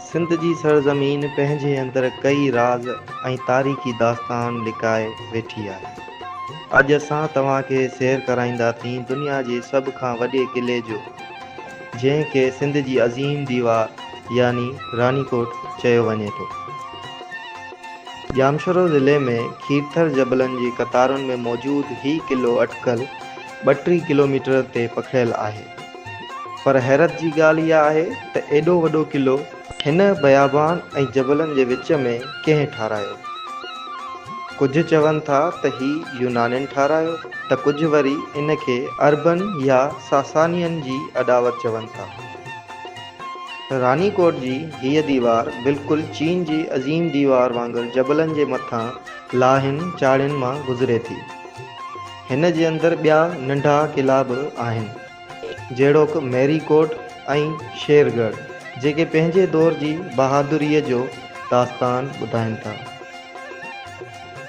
سنڌ جي سرزمين پنهنجي اندر ڪئي راز ۽ تاريخي داستان لڪائي ويٺي آهي. اڄ اسان توهان کي سير ڪرائينداسين دنيا جي سڀ کان وڏي قلعي جو، جنهن کي سنڌ جي عظيم ديوار يعني راني ڪوٽ چيو وڃي ٿو. ڄامشورو ضلعي ۾ کيرٿر جبلن جي قطارن ۾ موجود هي قلعو اٽڪل 32 ڪلوميٽر تي پکڙيل آهي. پر حيرت جي ڳالهه اها آهي ته ايڏو وڏو قلعو هن بيابان ۽ جبلن جي وچ ۾ ڪنهن ٺارايو؟ ڪجهه چون ٿا ته هي يونانين ٺارايو ته ڪجهه وري ان کي عربن يا ساسانين جي اڏاوت چون ٿا. راني ڪوٽ جي هيء ديوار بلڪل چين جي عظيم ديوار وانگر جبلن جي مٿان لاهين چاڙهين مان گذري ٿي. هن جي اندر ٻيا ننڍا قلعا به آهن، جهڙوڪ ميري ڪوٽ ۽ شير ڳڙهه، جيڪي پنهنجي دور جي بهادريء جو داستان ٻڌائين ٿا.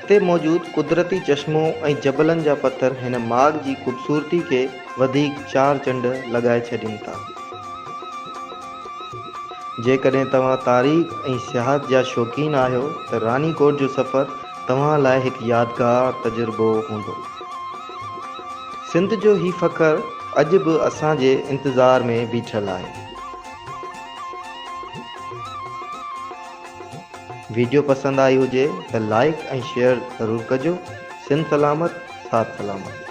هتي موجود قدرتي چشمو ۽ جبلن جا پٿر هن ماڳ جي خوبصورتي کي وڌيڪ چار چنڊ لڳائي ڇڏين ٿا. جيڪڏهن توهان تاريخ ۽ سياحت جا شوقين آهيو ته راني ڪوٽ جو سفر توهان لاء هڪ يادگار تجربو هوندو. سنڌ جو هي فخر اڄ به اسان جي انتظار ۾ بيٺل آهي. ويڊيو پسند آئي هجي ته لائيڪ ۽ شيئر ضرور ڪجو. سنڌ سلامت ساٿ سلامت.